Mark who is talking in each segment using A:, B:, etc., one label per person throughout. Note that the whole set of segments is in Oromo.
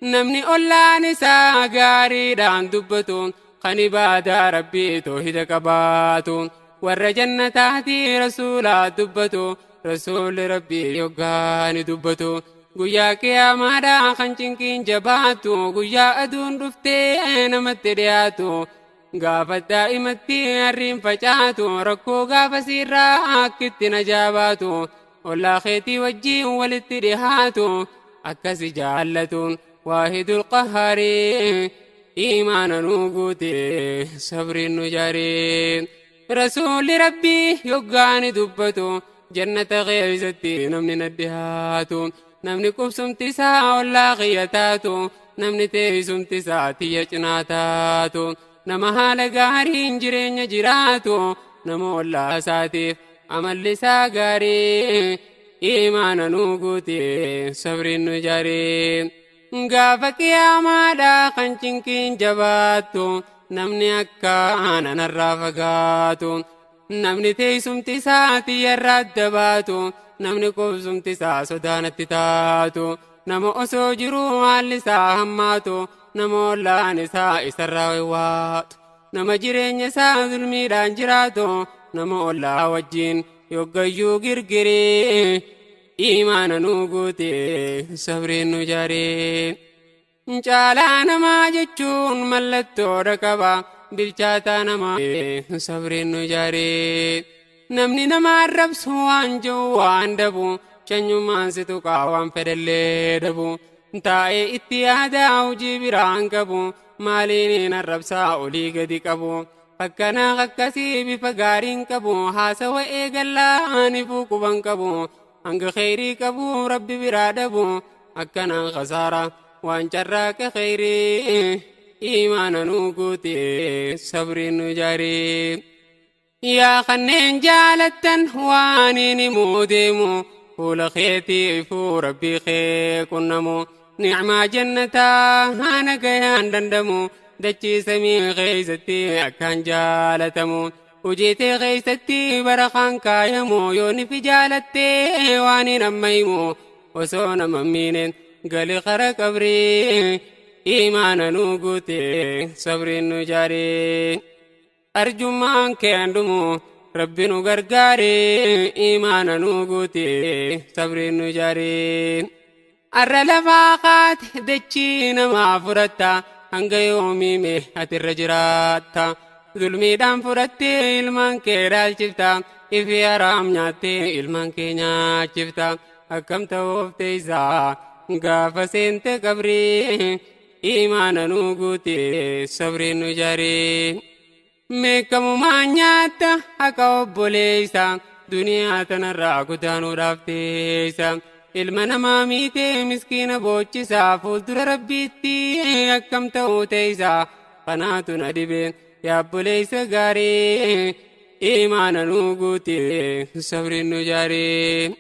A: Namni ollaan isaa gaariidhaan dubbatu kan ibaadaa rabbii toohida qabaatu warra jannataatii rasuulaa dubbatu rasuulli rabbii yoggaani dubbatu guyyaa qiyaamaadhaa kan cinqiin jabaatu guyyaa aduun dhuftee namatti dhiyaatu gaafa daa'imatti harriin facaatu rakkoo gaafa siirraa akkitti najaa baatu ollaa keetii wajjiin walitti dhihaatu akkasi jaallatu waahidul qahaarii iimaana nuu guute sabriin nu jaaree rasuulli rabbii yoggaani dubbatu jannata keessatti namni na dhihaatu namni qubsumti isaa ollaa kiyya taatu namni teessumti isaa tiyya cinaa taatu nama haala gaariin jireenya jiraatu nama ollaa isaatiif amalli isaa gaarii iimaana nuu guute sabriin nu jaaree gaafa qiyaamaadhaa kan cinqiin jabaattu namni akka anarraa fagaatu namni teessumti isaa tiyyarraa adda baatu namni qubsumti isaa sodaanatti taatu nama osoo jiruu haalli isaa hammaatu nama ollaan isaa isarraa waywaatu nama jireenya isaa zulmiidhaan jiraatu nama ollaa wajjiin yoggayyuu girgiree iimaana nuu guute sabriin nu jaaree caalaa namaa jechuun mallattoodha qaba bilchaataa namaa sabriin nu jaaree namni nama arrabsu waan jiru waan dabu shanyummaan si tuqaa waan fedhallee dabu taa'ee itti yaadaa hojii biraan qabu maaliin arrabsaa olii gadi qabu akkanaa akkasii bifa gaariin qabu haasawa eegallaa ni fuuquban qabu hanga kheyrii qabu rabbi biraa dhabu akkanaan khasaara waan carraaqa kheyrii iimaana nuu guute sabriin nu jaaree yaa kanneen jaalattan waan hin himuu deemu fuula keetiifuu rabbii kee qunnamu nicmaa jannataa haana gayaan dandamu dachii samii keeysatti akkaan jaalatamu hojiitee keeysatti barakaan kaayamu yoo nifi jaalattee waan hin amma himu osoo nama miinen gali qara qabrii iimaana nuu guute sabriin nu jaaree arjummaan keen dhumu rabbi nu gargaaree iimaana nuu guute sabriin nu jaaree arra lafaa kaate dachii namaa fudhatta hanga yoomiime atirra jiraatta zulmiidhaan fudhattee ilmaan kee dhaalchifta ifi haraam nyaattee ilmaan kee nyaachifta akkam ta'uuf teessaa gaafa seente qabrii iimaana nuu guute sabriin nu jaaree meekamumaa nyaatta haqa obboleessa duniyaa tanarraa gudaanuudhaaf teessa ilma namaa miitee miskiina boochisaa fuuldura rabbiitti akkam ta'uu teessa kanaatu na dhibe yaa obboleessa gaarii iimaana nuu guute sabriin nu jaaree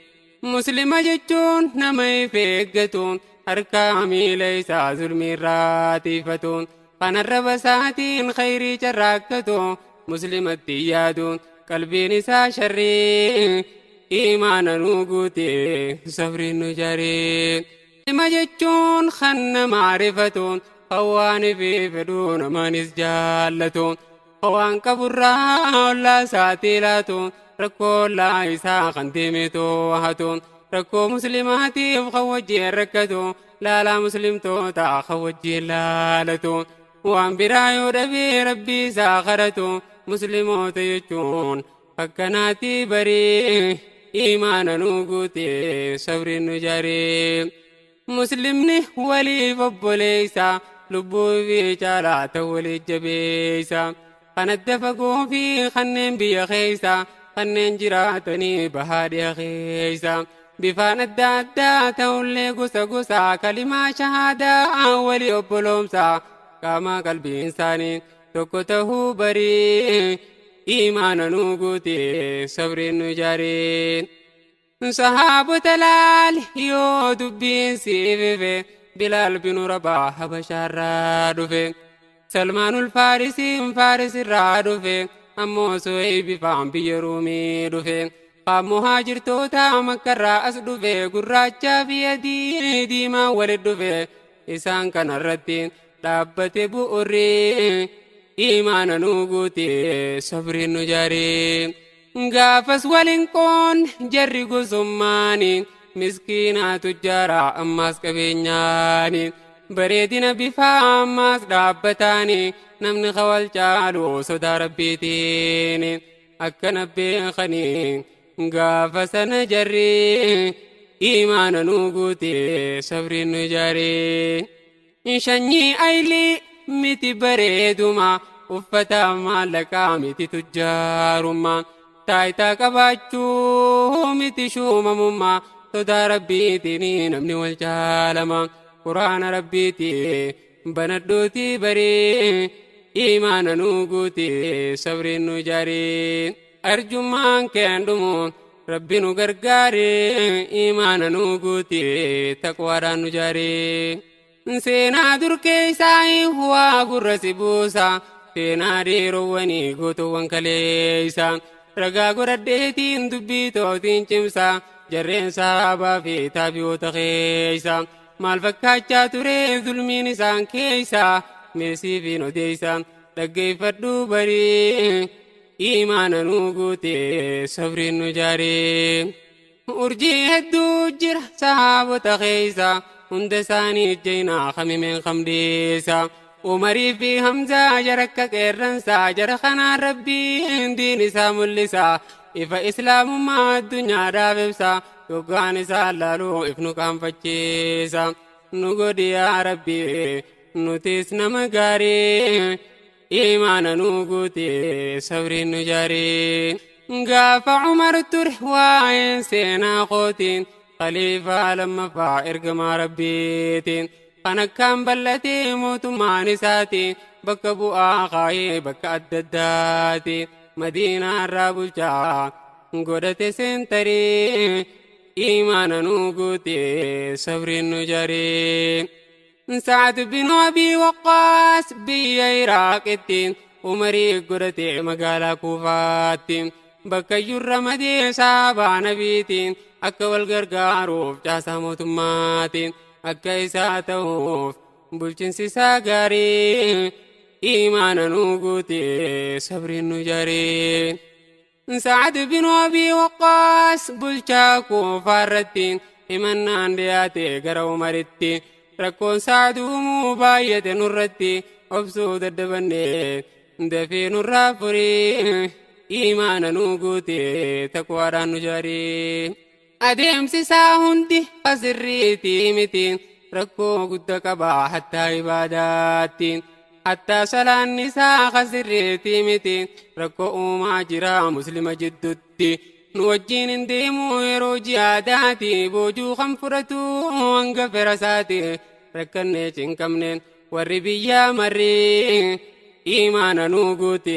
A: muslima jechuun nama if eeggatu harkaa miila isaa zulmiirraa tiifatu kan arraba isaatiin khayrii carraakkatu muslimatti yaadu qalbiin isaa sharrii iimaana nuu guute sabriin nu jaaree muslima jechuun kan nama arifatu kan waan ifii fedhuu namaanis jaallatu kan waan qaburraa ollaa isaatii laatu rakkoo ollaa isaa kan deeme too'atu rakkoo muslimaatiif kan wajjiin rakkatu laalaa muslimtoota kan wajjiin laalatu waan biraa yoo dhabee rabbii isaa kadhatu muslimoota jechuun akkanaatii barii iimaana nuu guute sabriin nu jaaree muslimni waliif obboleessa lubbuu fi caalaa ta'u waliif jabeessa kan adda fagoo fi kanneen biyya keessa kanneen jiraatanii bahaa dhiya keessa bifaan adda addaa ta'ullee gosa gosa kalimaa shahaadaa walii obboloomsa qaama qalbiin isaanii tokko ta'uu barii iimaana nuu guute sabriin nu jaaree sahaabota laali yoo dubbiin siif ife Bilaal binu Rabaa Habashaarraa dhufe Salmaanul Faarisiin Faarisirraa dhufe ammoo Suhayb faan biyya Ruumii dhufe Qaam muhaajirtoota Makkarraa as dhufe gurraachaa fi adii diimaa walit dhufe. Isaan kanarratti dhaabbate bu'urri imaana nu guute sabriin nu jaare. Gaafas waliin qoonne jarri gosummaani miskiinaa tujjaaraa ammaas qabeenyaani bareedina bifaa ammaas dhaabbataani namni kawal caalu sodaa rabbiitiin akkana beekanii gaafa sana jarri imaana nu guute sabriin nu jaare. Shanyii aylii miti bareeduma uffata maallaqaa miti tujjaarummaa taayitaa qabaachuu miti shuumamummaa sodaa rabbiitiin namni wal caalama quraana rabbiitiin banadhuutii barii imaana nu guute sabriin nu jaare. Arjummaan keen dhumu rabbi nu gargaare imaana nu guute taqwaadhaan nu jaare. Seenaa dur keessaa waa gurra si buusa seenaa dhiirowwanii gootoowwan kaleessa ragaa godhadheetiin dubbii tootiin cimsa jarreen sahaabaa fi taabiyoota keessa maal fakkaachaa ture zulmiin isaan keessa meesii fi odeessa dhaggeeffadhu barii imaana nu guute sabriin nu jaare. Urjii hedduu jira sahaabota keessa hunda isaanii ijjeenaa kamimeen kamdeessa. Umarii fi Hamzaa jara akka qeerransaa jara kanaan rabbiin diin isaa mul'isa. Ifa islaamummaa addunyaadhaaf ibsa. Yoggaan isaa laaluu if nu qaanfachiisa. Nu godhi yaa rabbi nutis nama gaarii imaana nu guute sabriin nu jaare. Gaafa Umar ture waa'een seenaa kootiin khaliifaa lammaffaa ergamaa rabbiitiin. Kan akkaan bal'atee mootummaan isaati bakka bu'aa kaayee bakka adda addaati madiinaa irraa bulchaa godhate seentarii imaana nu guute sabriin nu jaare. Sa'ad bin Abii Waqqaas biyya Iraaqitti Umarii godhate magaalaa Kuufaatti bakka iyyuu madee saabaa nabiitiin akka wal gargaaruuf caasaa mootummaatiin. Akka isaa ta'uuf bulchiinsi isaa gaarii imaana nu guute sabriin nu jaare. Sa'ad bin Abii Waqqaas bulchaa Kuufaa irratti himannaan dhiyaate gara Umaritti rakkoon Sa'ad uumuu baay'ate nurratti obsuu daddabanne dafee nurraa furii imaana nu guute taqwaadhaan nu jaare. Adeemsi isaa hundi asirriitii miti rakkoo guddaa qaba hattaa ibaadaatti hattaa salaanni isaa asirriitii miti rakkoo uumaa jira muslima jidduutti nu wajjin hin deemu yeroo jihaadaati boojuu kan fudhatu hanga ferasaati rakkannee cinqabne warri biyyaa marri imaana nu guute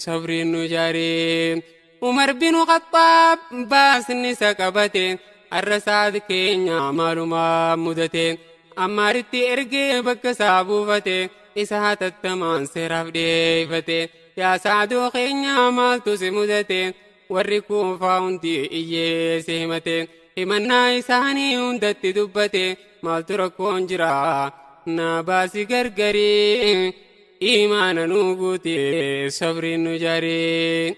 A: sabriin nu jaare. Umar bin Khattaab baasni isa qabate har'a Sa'ad keenya maalumaa mudate Ammaaritti ergee bakka isaa buufate isa hatattamaan seeraaf dhiyeeffate yaa Sa'adoo keenya maaltu si mudate warri Kuufaa hundi iyyee si himate himannaa isaanii hundatti dubbate maaltu rakkoon jira naa baasi gargarii imaana nu guute sabriin nu jaare.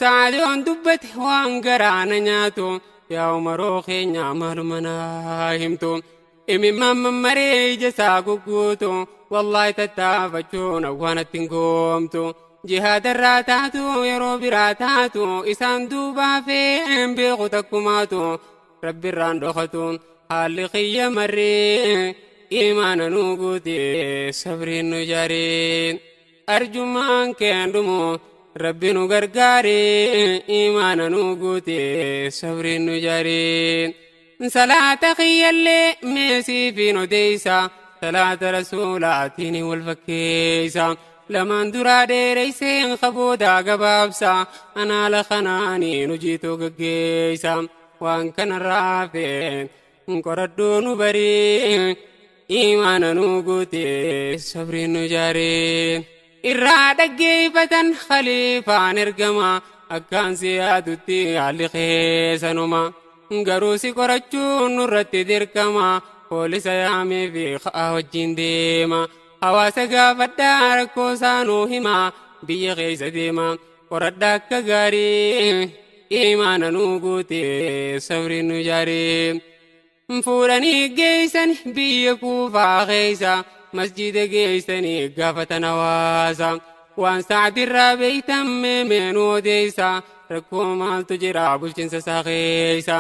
A: Sa'adoon dubbate waan garaana nyaatu yaa Umaroo keenya maaluma naa himtu imimmaan mammaree ija isaa gugguutu wallaahi tattaafachuun waan itti hin goomtu jihaadarraa taatu yeroo biraa taatu isaan duuba hafee beeku takkumaatu rabbirraan dhokatu haalli xiyya marree imaana nu guute sabriin nu jaare. Arjummaan keen dhumu rabbi nu gargaare imaana nu guute sabriin nu jaare. Salaata kiyyallee meesii fi odeessa salaata rasuulaatiin wal fakkeessa lamaan duraa dheereyseen qaboodaa gabaabsa anaala kanaaniin hojiitu gaggeessa waan kanarraa hafeen qoradhuu nu barii imaana nu guute sabriin nu jaare. Irraa dhaggeeffatan khaliifaan ergama akkaan si yaadutti haalli keessanuma garuu si qorachuun nurratti dirqama. Poolisa yaamee fi ka'aa wajjin deema. Hawaasa gaafadhaa rakkoo isaanuu hima. Biyya keessa deema. Qoradhaa akka gaarii. Imaana nuu guute sabri nu jaaree. Fuudhanii geessan biyya Kuufaa keessa. Masjida geessanii gaafatan hawaasa. Waan sa'aatirraa beeytan meemeen odeessa. Rakkoo maaltu jira bulchiinsa isaa keessa.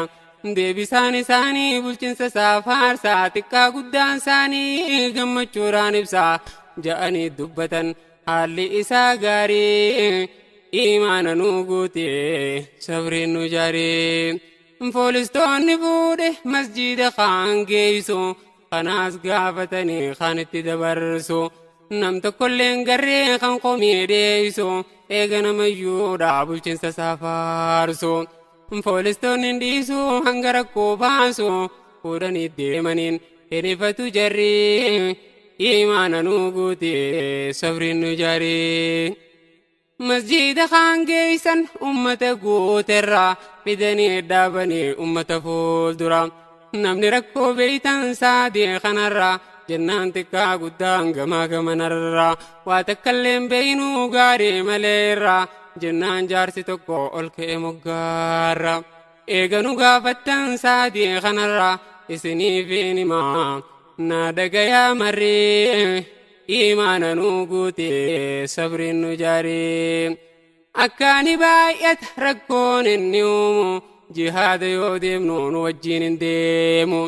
A: Deebisaan isaanii bulchiinsa isaa faarsaa. Xiqqaa guddaan isaanii gammachuudhaan ibsaa. Ja'anii dubbatan haalli isaa gaarii. Imaana nuu guute sabri nu jaaree. Poolistoonni fuudhe masjida kaan geessu. Kanaas gaafatanii kan itti dabarsu. Nam tokkolleen garree kan komii dhiyeessu. Eega namayyuudha bulchiinsa isaa faarsu. Poolistoonni dhiisu hanga rakkoo baasu. Fuudhanii deemaniin hinifatu jarri. Imaana nuu guute sabri nu jaaree. Masjida kaan geessan ummata guuterra fidanii dhaabanii ummata fuuldura. Namni rakkoo beeytan saadii kanarra jennaan xiqqaa guddaan gamaa gamanarra. Waa takkalleen beeynuu gaarii maleerra jennaan jaarsi tokko ol ka'e moggaarra. Eega nu gaafattan saadii kanarra isiniif himaa. Na dhagayaa marree. Imaana nuu guute sabri nu jaaree. Akkaani baay'ata rakkoon inni uumu. Jihaada yoo deemnu nu wajjin hin deemu.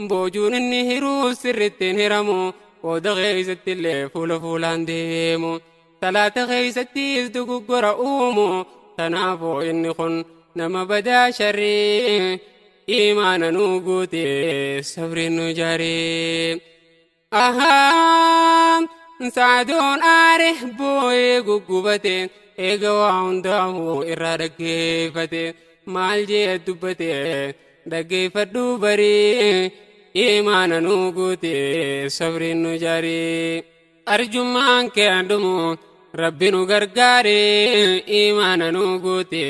A: Boojuun inni hiruu sirriitti hin hiramu. Qooda keessatti illee fuula fuulaan deemu. Salaata keessattis dogoggora uumu. Kanaafuu inni kun nama badaa sharrii. Imaana nuu guute sabri nu jaaree. Ahaa saadoon aare boo'ee guggubate. Eega waa hundaa'u irraa dhaggeeffate. Maal jee dubbate dhaggeeffadhu barii. Imaana nuu guute sabri nu jaaree. Arjummaan kee dhumu rabbi nu gargaare. Imaana nuu guute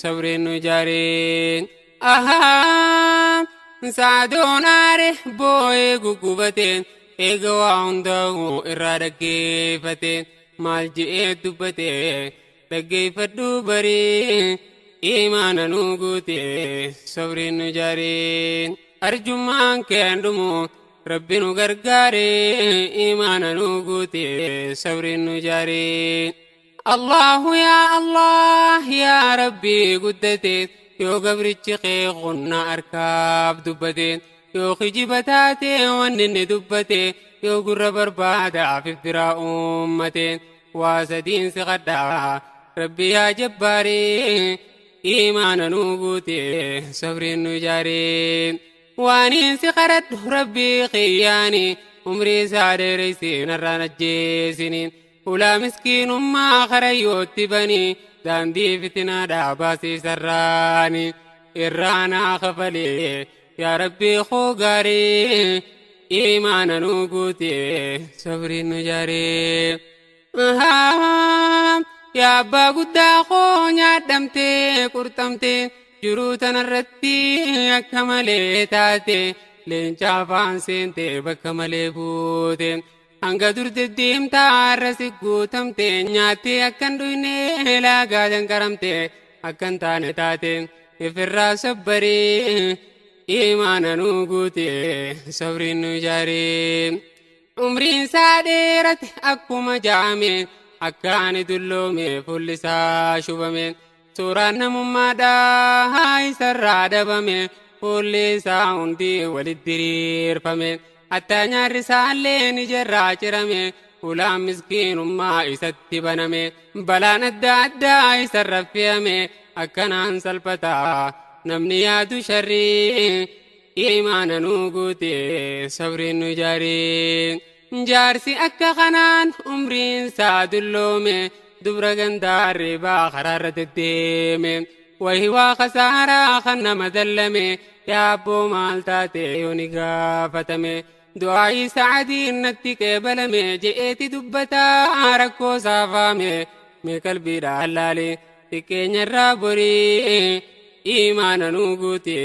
A: sabri nu jaaree. Ahaa saadoon aare boo'ee guggubate. Eega waa hundaa'u irraa dhaggeeffate. Maal je'ee dubbate dhaggeeffadhu barii. Imaana nuu guute sabri nu jaaree. Arjummaan kee dhumu rabbi nu gargaare. Imaana nuu guute sabri nu jaaree. Allahu yaa Allah yaa Rabbi guddate. Yoo gabrichi kee qonna harkaaf dubbate. Yoo kijiba taate wanni inni dubbate. Yoo gurra barbaadaaf iftiraa uummate. Waa sadiin si qadhaa Rabbi yaa jabbaaree. Imaana nuu guute sabri nu jaaree. Waaniin si kadhadhu Rabbi qiyyaani. Umrii isaa dheeressi narraan ajjeesini. Ulaa miskiinummaa karayyootti bani. Daandii fitinaadhaa baasiisarraani. Irraanaa kafalee yaa Rabbi koo gaarii. Imaana nuu guute sabri nu jaaree. Yaa abbaa guddaa koo nyaadhamtee qurxamtee. Jiruu tanarratti akka malee taate. Leenca afaan seente bakka malee buute. Hanga dur deddeemtaa har'a si guutamte. Nyaattee akkan dhuyne laagaa danqaramte. Akkan taane taate ifirraa sabbaree. Imaana nuu guute sabri nu jaaree. Umriin isaa dheerate akkuma jaame. Akkaani dulloome fuulli isaa shubame. Suuraan namummaadhaa isarraa dhabame. Fuulli isaa hundi walitti diriirfame. Hattaa nyaarri isaallee ni jarraa cirame. Ulaan miskiinummaa isatti baname. Balaan adda addaa isarra fe'ame. Akkanaan salphataa namni yaadu sharrii. Imaana nuu guute sabri nu jaaree. Jaarsi akka kanaan umriin isaa dulloome. Dubra gandaarri baa karaarra deddeeme. Wahi waa khasaaraa kan nama dallame. Yaa abboo maal taate yoo ni gaafatame. Du'aa'ii sa'adiin natti qeebalame. Je'eeti dubbataa rakkoo saafaame. Mee qalbiidhaan laale xiqqeenyarraa borii. Imaana nuu guute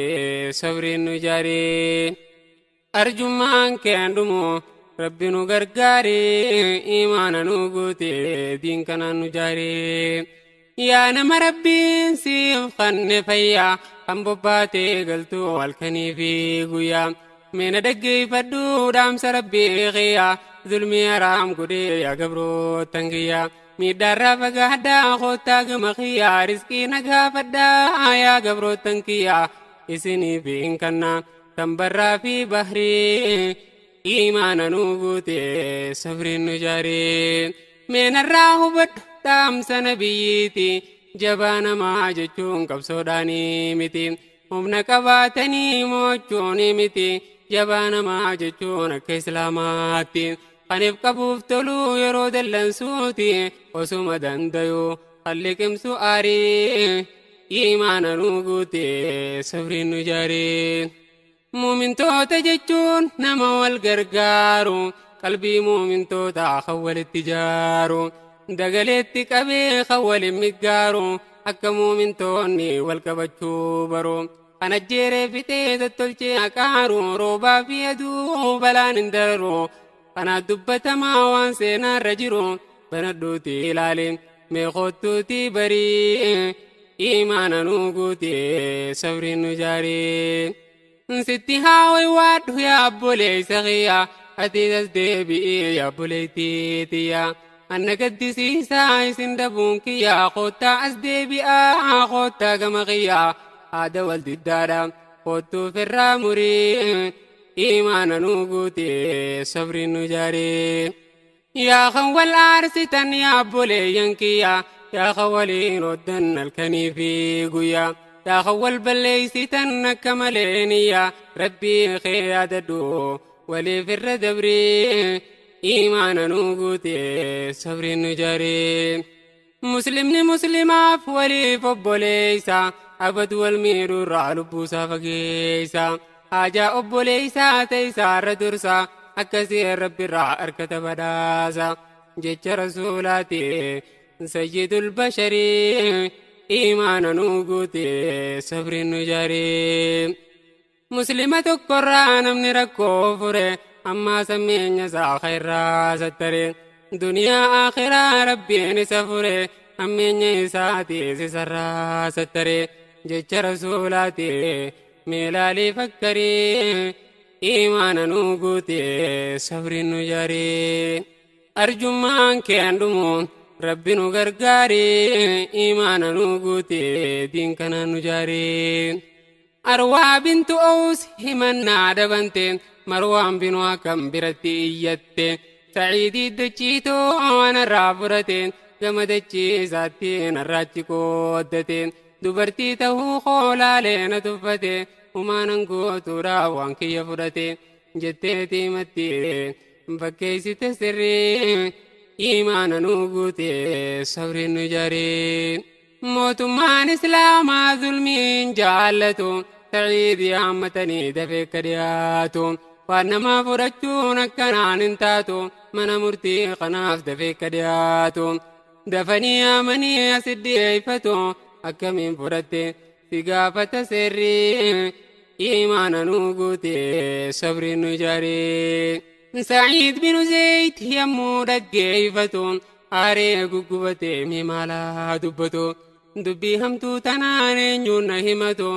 A: sabri nu jaaree. Arjummaan keen dhumu rabbi nu gargaare imaana nu guute diin kanaan nu jaare. Yaa nama rabbiin siif kanne fayyaa kan bobbaatee galtuu halkanii fi guyyaa. Meena dhaggeeffadhu dhaamsa rabbii kiyyaa zulmii haraam godhee yaa gabroottan kiyyaa. Miidhaarraa fagaadhaa koottaa gama kiyyaa riskii nagaafadhaa yaa gabroottan kiyyaa. Isiniif hin kanna kan barraa fi bahrii imaana nu guute sabriin nu jaare. Meenarraa hubadhu dhaamsa nabiyyiiti jabaa namaa jechuun qabsoodhaanii miti. Humna qabaatanii mo'achuun miti jabaa namaa jechuun akka islaamaatti. Kaniif qabuuf toluu yeroo dallansuuti osuma dandayuu kan liqimsu aarii imaana nu guute sabriin nu jaare. Muumintoota jechuun nama wal gargaaru qalbii muumintoota kan walitti jaaru dagaleetti qabee kan waliin miggaaru akka muumintoonni wal qabachuu baru. Kan ajjeeree fixee tottolchee haqaaru roobaa fi aduu balaan hin dararu. Kanaaf dubbatamaa waan seenaarra jiru banadhuuti ilaali mee kottuuti barii imaana nu guute sabriin nu jaare. Sitti haa waywaadhu yaa obboleessa kiyya ati as deebi'i yaa obboleettii tiyya. Anna gaddisiisaa isin dhabuun kiyya kottaa as deebi'aa kottaa gama kiyya haada wal diddaadha kottuu firraa murii. Imaana nu guute sabriin nu jaare. Yaa kan wal aarsitan yaa obboleeyyan kiyya yaa kan waliin hoddan halkanii fi guyyaa yaa kan wal balleeysitan akka malee niyya rabbii kee yaadadhu waliif irra dabrii imaana nu guute sabriin nu jaare. Muslimni muslimaaf waliif obboleeysa abad wal miidhuurraa lubbuusaa fageeysa. Haajaa obboleeysaa ta'e dursa akkasii rabbiirraa harkata badhaasa jecha rasuulaati sayyidul basharii imaana nu guute sabriin nu jaare. Muslima tokkorraa namni rakkoo fure ammaa sammeenya isaa khayrraa sattare duniyaa akhiraa rabbiin isa fure hammeenya isaatiis isarraa sattare jecha rasuulaati. Meelaalii fakkarii imaana nu guute sabriin nu jaare. Arjummaan keen dhumu rabbi nu gargaare imaana nu guute diin kanaan nu jaare. Arwaa bintu Ows himannaa dabante Marwaan binu akkam biratti iyyatte Saciidii dachiitoo anarraa furate gama dachii isaatti narraachi qooddate dubartii ta'uu koolaalee na tuffate humaanan gootuudhaaf waan kiyya fudhate jetteeti himatti fakkeessite sirrii imaana nu guute sabriin nu jaare. Mootummaan islaamaa zulmiin jaallatu Saciidii hammatanii dafee akka dhiyaatu waan namaa fudhachuun akkanaan hin taatu mana murtii kanaaf dafee akka dhiyaatu dafanii amanii asit dhiyeeffatu akkamiin fudhatte si gaafata seerri imaana nu guute sabriin nu jaare. Saciid binu Zayd yommuu dhaggeeffatu aaree guggubate mee maalaa dubbatu dubbii hamtuu tanaan eenyuun na himatu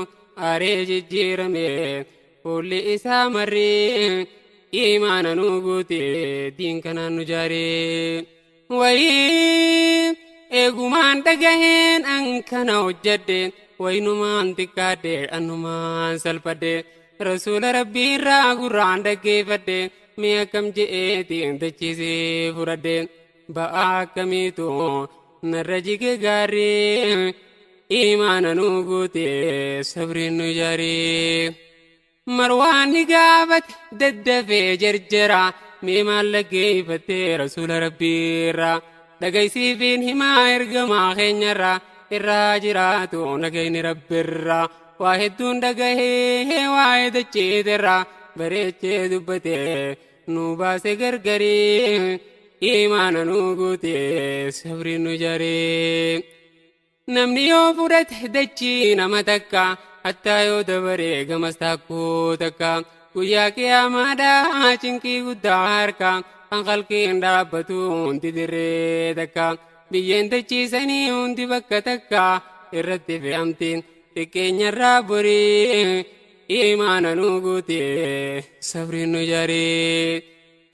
A: aaree jijjiirame fuulli isaa marree imaana nu guute diin kanaan nu jaare. Wayii eegumaan dhagaheen an kana hojjedhe wayinumaan xiqqaadhe annumaan salphadhe rasuula rabbii irraa gurraan dhaggeeffadhe mee akkam je'eetiin dachiisee fudhadhe ba'aa akkamiitu narra jige gaarree imaana nu guute sabriin nu jaare. Marwaan ni gaafate daddafee jarjara mee maal dhaggeeffattee rasuula rabbii irraa dhagaysiifiin himaa ergamaa keenyarraa irraa jiraatu nagayni rabbirraa waa hedduun dhagahee waa'ee dacheetirraa bareechee dubbate nu baase gargarii imaana nu guute sabriin nu jaare. Namni yoo fudhate dachii nama takka hattaa yoo dabaree gamas taakkuu takka Guyyaa qiyaamaadhaa cinqii guddaa harka kan qalqiin dhaabbatu hundi dirree takka. Biyyeen dachiisanii hundi bakka takka irratti fe'amti. Xiqqeenyarraa borii imaana nu guute sabriin nu jarii.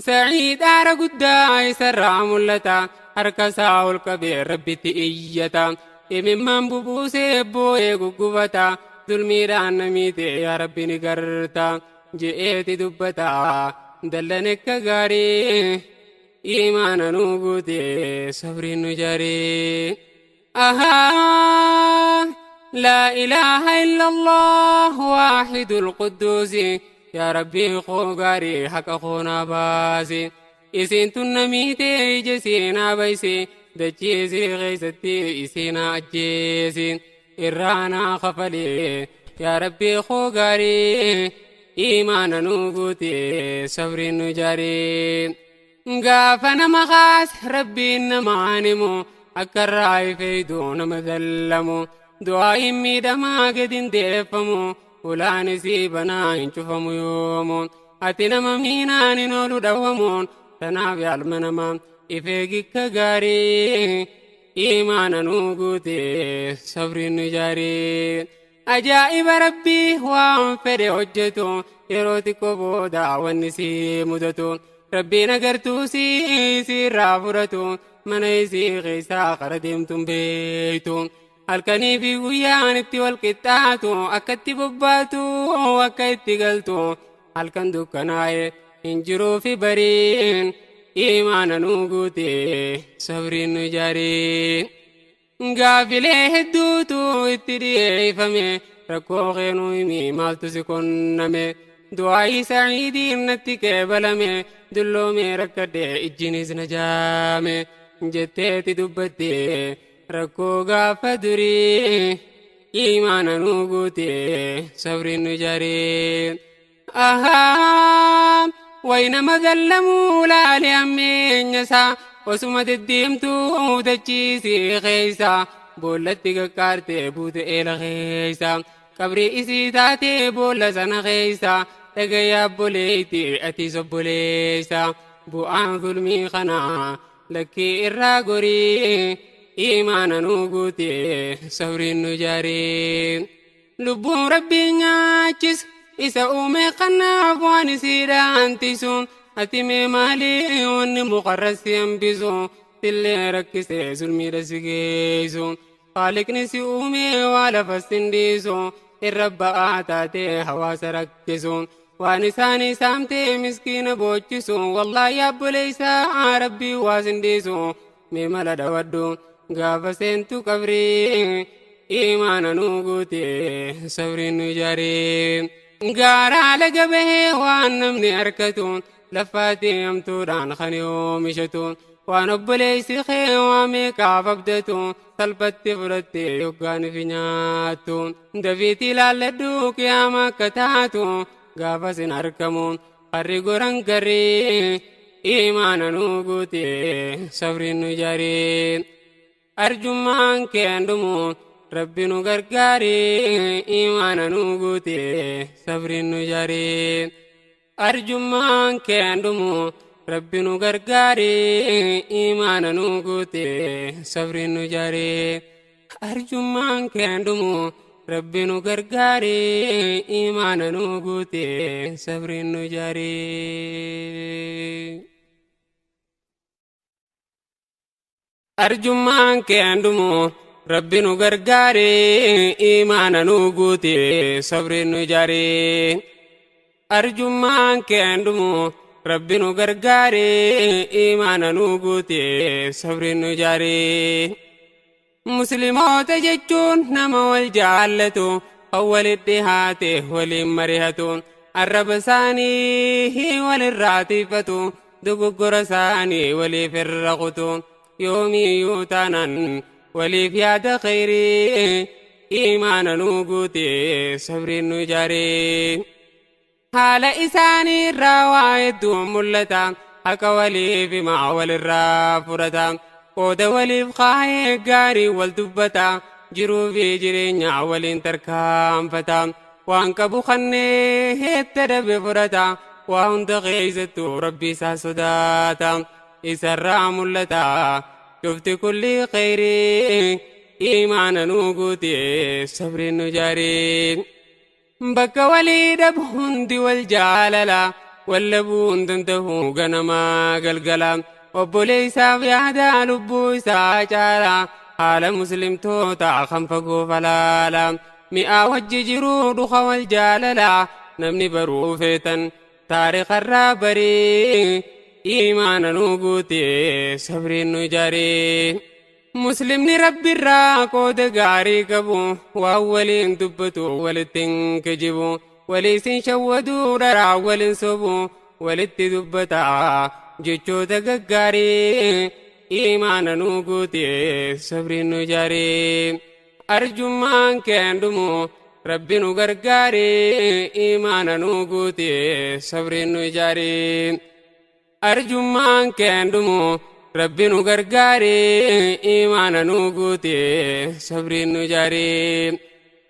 A: Saciid aara guddaa isarraa mul'ata, harka isaa ol qabee Rabbitti iyyata. Imimmaan bubuusee boo'ee guggubata, zulmiidhaan namiite yaa Rabbi ni garta je'eeti dubbata. Dallan akka gaarii imaana nu guute sabriin nu jarii. Ahaa laa ilaaha illallah waahidul qudduusi, yaa Rabbii koo gaarii haqa koo naa baasi. Isiin tun namiite ija seenaa baysi, dachii isii keessatti isiinaa ajjeesi. Irraa naa kafalee yaa Rabbii koo gaarii imaana nu guute sabriin nu jaarii. Gaafa nama kaas Rabbiin namaan himu akka irraa ifeeydu nama dallamu. Du'aa hin miidhamaa gadi hin deeffamu, ulaan isii banaa hin cufamu yoomu. Ati nama miinaan hin oolu dhawwamuun, tanaaf yaalma nama ifee gikka gaarii imaana nu guute sabriin nu jaarii. Ajaa'iba Rabbii waan fedhe hojjetu, yeroo xiqqoo booda wanni si mudatu. Rabbiin agartuu si irraa fudhatu, mana isii keessaa qara deemtuun beektu. Halkanii fi guyyaan itti wal qixxaatu, akka itti bobbaatu akka itti galtu. Halkan dukkanaa'e hin jiruu fi bariin imaana nu guute sabriin nu jaarii. Gaafilee hedduutu itti dhiyeeffame, rakkoo keenuu himi maaltu si konname. Du'aayi Saciidiin natti qeebalame, dulloomee rakkadhe ijjinis na jaame jetteeti dubbatte. Rakkoo gaafa durii imaana nu guute sabriin nu jaarii. Ahaa way nama gallamuu laale hammeenya isaa, osuma deddeemtuu dachiisii keessa boollatti qaqqaarte buute eela keessa. Qabrii isii taatee boolla sana keessa dhagaya obboleetti ati obboleessa. Bu'aan zulmii kanaa lakkii irraa gorii imaana nu guute sabriin nu jaarii. Lubbuun Rabbiin nyaachis isa uume kanaaf waan isiidhaan tisu, ati mee maalii wanni mukarratti hambisu sillee rakkisee zulmiidha si geessu? Haaliqni si uume waa lafa sin dhiisu, irra ba'aa taatee hawaasa rakkisu, waan isaanii saamtee miskiina boochisu. Wallaahi obboleessaa Rabbii waa sin dhiisu. Mee mala dhawadhu gaafa seentu qabrii imaana nu guute sabriin nu jaarii. Gaaraa laga bahee waan namni harkatu, lafaatti hamtuudhaan kan oomishatu, waan obboleessi kee waa meeqaaf abdatu salphatti fudhattee yoggaan fi nyaattu. Dafiitii ilaalladhu qiyaama akka taatu gaafa sin argamu harri goran garrii imaana nu guute sabriin nu jaarii. Arjummaan keen dhumu Rabbi nu gargaaree imaana nu guute sabriin nu jaarii. Arjummaan keen dhumu Rabbi nu gargaaree imaana nu guute sabriin nu jaarii. Arjummaan keen dhumu Rabbi nu gargaaree imaana nu guute sabriin nu jaarii. Arjummaan keen dhumu Rabbi nu gargaaree imaana nu guute sabriin nu jaarii. Arjummaan keen dhumu Rabbi nu gargaaree imaana nu guute sabriin nu jaarii. Musliimoota jechuun nama wal jaallatu, kan walitti dhihaate waliin marihatu, arraba isaanii walirraa tiifatu, dogoggora isaanii waliif irra kutu, yoomiyyuu taanaan waliif yaada khayrii imaana nu guute sabriin nu jaarii. Haala isaanii irraa waa hedduun mul'ata, haqa waliif himaa walirraa fudhata, qooda waliif kaayee gaarii wal dubbata, jiruu fi jireenya waliin tarkaanfata. Waan qabu kannee heetta dhabe fudhata. Waa hunda keessattuu rabbi isaa sodaata. Isarraa mul'ata. Cufti kulli khayrii imaana nuu guute sabriin nu jaarii. Bakka walii dhabu hundi wal jaalala. Wallabuun danda'u ganamaa galgala. Obboleessaaf yaada lubbuu isaa caala. Haala muslimtoota kan fagoo falaala. Mi'aa wajji jiruu dhuka wal jaalala. Namni baruu feetan taarikarraa barii. Imaana nuu guute sabriin nu jaarii. Muslimni rabbirraa qooda gaarii qabu. Waan waliin dubbatu walitti hin kijibu. Waliisin shawwaduu dharaa waliin sobu. Walitti dubbata jechoota gaggaarii. Imaana nuu guute sabriin nu jaarii. Arjummaan keen dhumu rabbi nu gargaarii. Imaana nuu guute sabriin nu jaarii. Arjummaan keen dhumu rabbi nu gargaarii. Imaana nuu guute sabriin nu jaarii.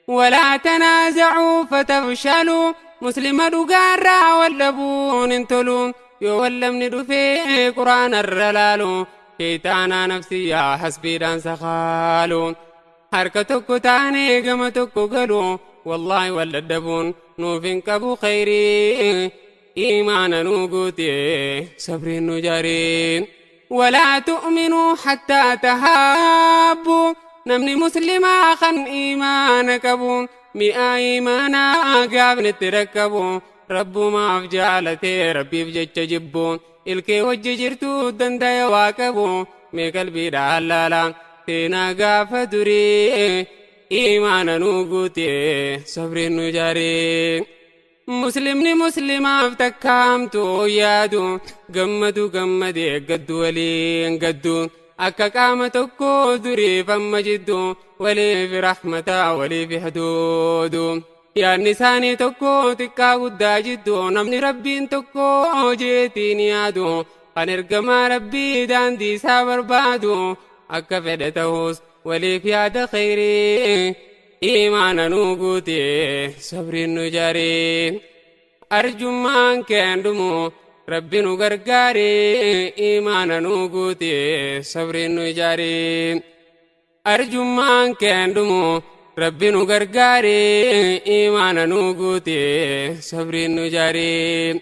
A: Walaa tanaaza'uu fatafshaluu. Muslima dhugaarraa wallabuun hin tolu. Yoo wallabni dhufee quraanarra laalu. Sheeytaanaa nafsiyyaa hasbiidhaan sakaalu. Harka tokko taanee gama tokko galu. Wallaahi wal dadhabuun nuuf hin qabu khayrii. Imaana nuu guute sabriin nu jaarii. Walaa tu'minuu hattaa tahaabbu. Namni muslimaa kan imaana qabu. Mi'aa imaanaa gaafni itti rakkabu. Rabbumaaf jaalatee rabbiif jecha jibbu. Ilkee wajji jirtu dandaya waa qabu. Mee qalbiidhaan laala seenaa gaafa durii. Imaana nuu guute sabriin nu jaarii. Muslimni muslimaaf takkaamtu yaadu. Gammadu gammadee gaddu waliin gaddu. Akka qaama tokko duriif amma jiddu. Waliif rahmataa waliif haduudu. Yaadni isaanii tokko xiqqaa guddaa jiddu. Namni rabbiin tokko jeetiin yaadu. Kan ergamaa rabbii daandii isaa barbaadu. Akka fedhe ta'us waliif yaada khayrii. Imaana nuu guute sabriin nu jaarii. Arjummaan keen dhumu rabbi nu gargaarii. Imaana nuu guute sabriin nu jaarii. Arjummaan keen dhumu rabbi nu gargaarii. Imaana nuu guute sabriin nu jaarii.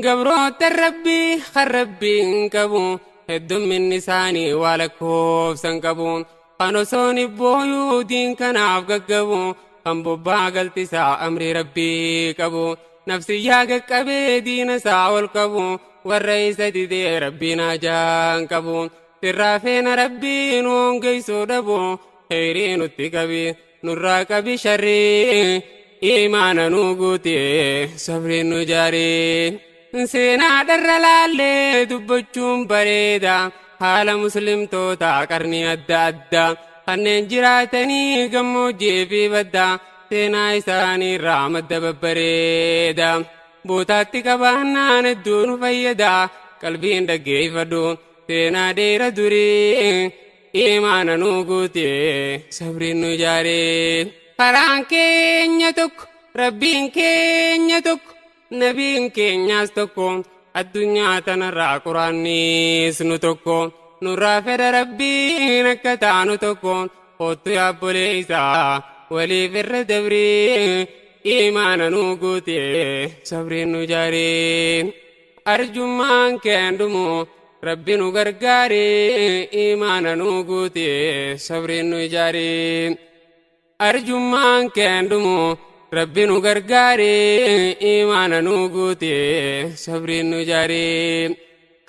A: Gabroota rabbii kan rabbiin qabu. Heddumminni isaanii waa lakkoofsan qabu. Kan osoo nibbooyuu diin kanaaf gaggabu. Kan bobbaa galtisaa amrii rabbii qabu. Nafsiyyaa qaqqabee diina isaa ol qabu. Warra isa didee rabbiin hajaan qabu. Sirraa feena rabbiin hongeessuu dhabu. Khayrii nutti qabi nurraa qabi sharrii. Imaana nuu guute sabriin nu jaarii. Seenaa dharra laallee dubbachuun bareeda. Haala muslimtoota qarnii adda addaa. Kanneen jiraatanii gammoojjii fi baddaa. Seenaa isaanii irraa madda babbareeda. Bootaatti qabaannaan hedduu nu fayyada. Qalbiin dhaggeeffadhu seenaa dheera durii. Imaana nuu guute sabriin nu jaarii. Karaan keenya tokko rabbiin keenya tokko nabiin keenyaas tokko. Addunyaa tanarraa quraannis nu tokko. Nurraa fedha rabbiin akka taanu tokko. Kottu yaabboleessaa waliif irra dabrii. Imaana nuu guute sabriin nu jaarii. Arjummaan keen dhumu rabbi nu gargaarii. Imaana nuu guute sabriin nu jaarii. Arjummaan keen dhumu rabbi nu gargaarii. Imaana nuu guute sabriin nu jaarii.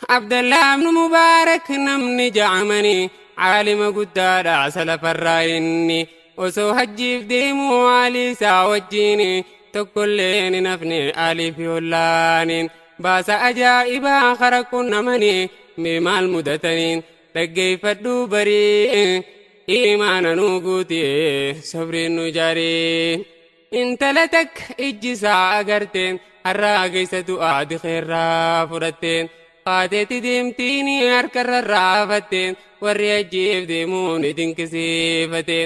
A: Abdallaa ibnu Mubaarak namni ja'amanii caalima guddaadha salafarraa inni. Osoo hajjiif deemuu haalii isaa wajjin tokkollee hin hafne aalii fi ollaaniin. Baasa ajaa'ibaa kara qunnamanii mee maal mudataniin dhaggeeffadhu barii. Imaana nuu guute sabriin nu jaarii. Intala takka ijji isaa agarte har'aa keessa du'aa dikeerraa fudhatte. Kaateetti deemtiin harkarra raafatte. Warri ajjeef deemuu ni dinqisiifate.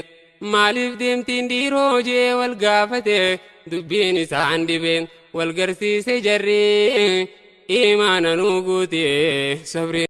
A: Maaliif deemtiin dhiiroo jee wal gaafate. Dubbiin isaan dhibe wal garsiise jarri. Imaana nuu guute sabri.